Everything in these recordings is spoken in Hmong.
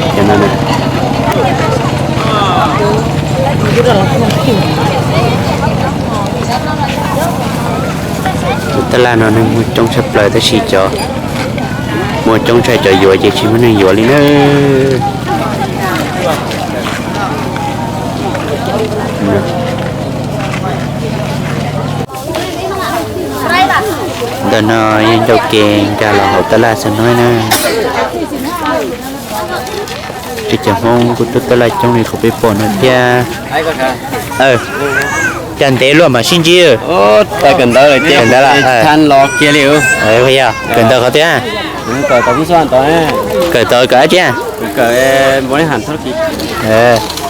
Cov no na, tus taj laj no neeg muaj coob tshaj plaws tab sis cov muaj coob tshaj cov yuav ces tsis muaj neeg yuav li na. Ntawm no yog ncauj ke nkag los hauv taj laj xwb no na. Peb cov Hmoob kuj tuaj taj laj coob li qhov peb pom no thiab. Cas ntev luaj mas sib ntsib. Kawm ntawv los kiag li. Kawm ntawv qhov twg? Kawm tau kawm dab tsi?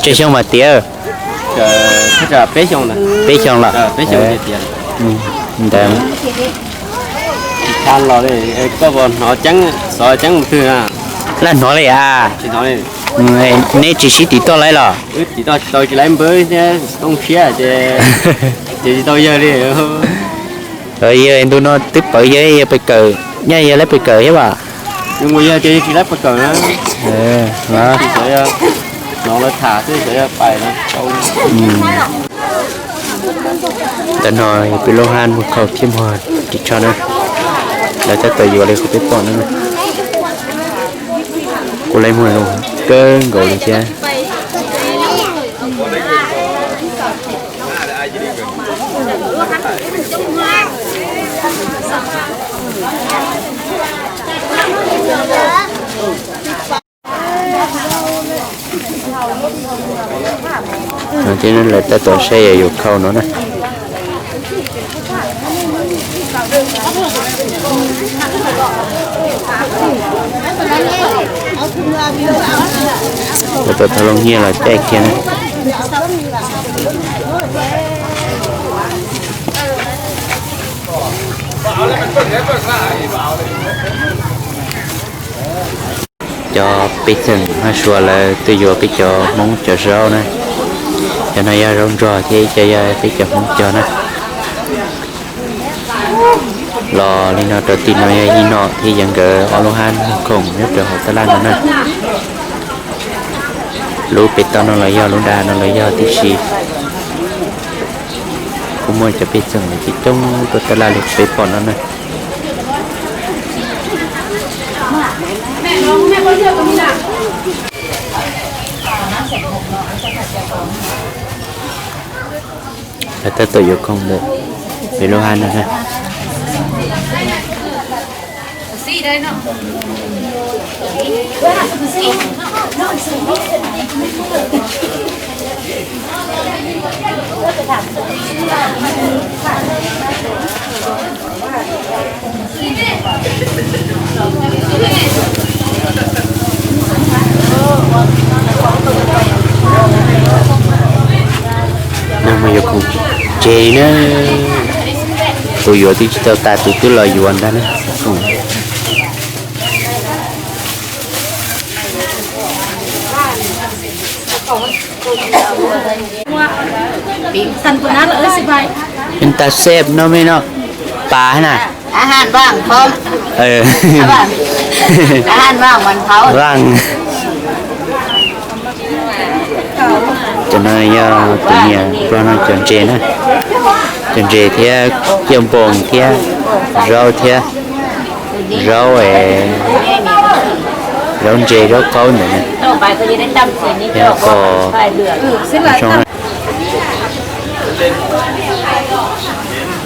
Tsawg xyoo mas tiav? Peb xyoo los. Ntawd. Laj hnov li a? Neb tsis sib tim toj laib los? Tsis tau yawg li. Yawg ntu no twb pawv, yawg pes kawm, nyaj yawg lawv pes kawm thiab as? Yawg tsis lawv pes kawm na. Tam no peb lub hab muag khau thiab muag ris tsho na. Lawv tab tom yuav li qhov peb pom no. Kuj lawv muag zoo kawg nkaus li thiab. No thiab lawv tab tom saib yog yuav khau no na. Lawv tau thau loo nyiaj los caij kiag na. Cov pej xeem hab sua lawv tuaj yuav peb cov Hmoob cov zaub na. Cov no yog zaub nrog thiab ib co yog peb cov Hmoob cog na. Los li no rau tim no yog Ib Nom thiab yawg nkawd ob lub hab muag khoom nyob rau hauv taj laj no na. Lub pem toj no los yog, lub nram no los yog tib si. Kuj muaj cov pej xeem coob coob tuaj taj laj li peb pom no na. Lawv tab tom yuav khoom ntawm peb lub hab no na. No mas yuav khoom tseg na. Tus yuav twb tsis tau tas tus twb los yuav ntag na. Nta xep no me no, pas na. Cov no yog tus niam nplog no cov ntses na, cov ntses thiab ciaj npoos thiab zaub thiab, zaub, zaub ntses zaub qaub ntawd na. Thiab qos zoo na.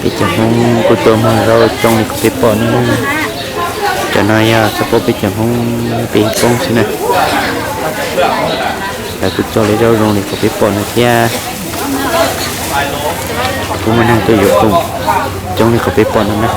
Peb cov Hmoob kuj tuaj muag zaub coob li qhov peb pom na. Cov no yog xab paub peb cov Hmoob peb poob xwb na. Lawv kuj coj li zaub zoo li qhov peb pom no thiab. Kuj muaj neeg tuaj yuav koom coob li qhov peb pom no na.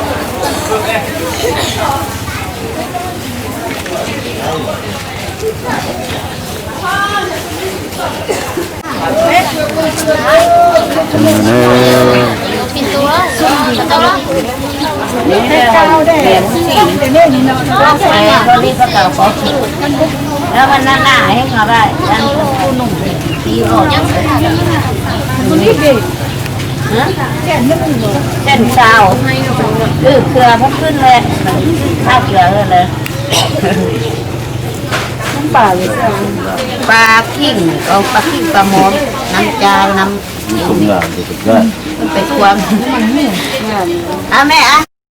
Paj kheej, paj kheej paj mov, nam ca nam, pem kua, a me a.